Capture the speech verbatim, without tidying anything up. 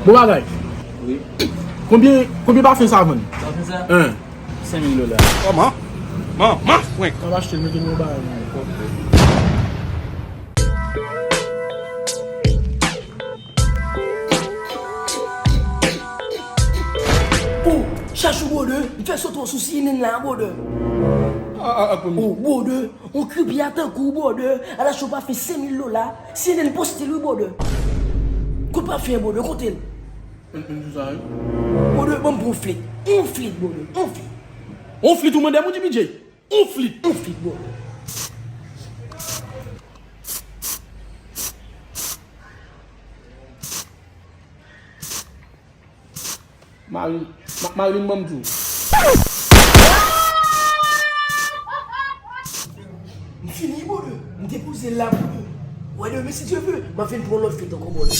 Bon bagay. Wi. Konbyen, konbyen pafen sa vann? Pafen sa? Hein. Senk mil dola. Kòman? Man, man, frenk. M ap achte l, mete m yon bagay. Oh, chachou bwòdè, m fè soto sou C N N la, bwòdè. Ah, ah, ah, pou m. Oh, bwòdè, on kripi a tankou bwòdè, al achte yon pafen senk mil dola, C N N poste l wi bwòdè. Kot pafen an bwòdè, kote l? M, m di sa wi. Bwòdè, ban m pran yon flit, yon flit bwòdè, yon flit. Yon flit ou mande m ou di B J? Yon flit, yon flit bwòdè. Marilyn, Ma-, Marilyn, ban m di w. M fini, bwòdè. M depoze l la, bwòdè. Wè, demen, si Dye vle, m ap vin pran lòt flit ankò, bwòdè.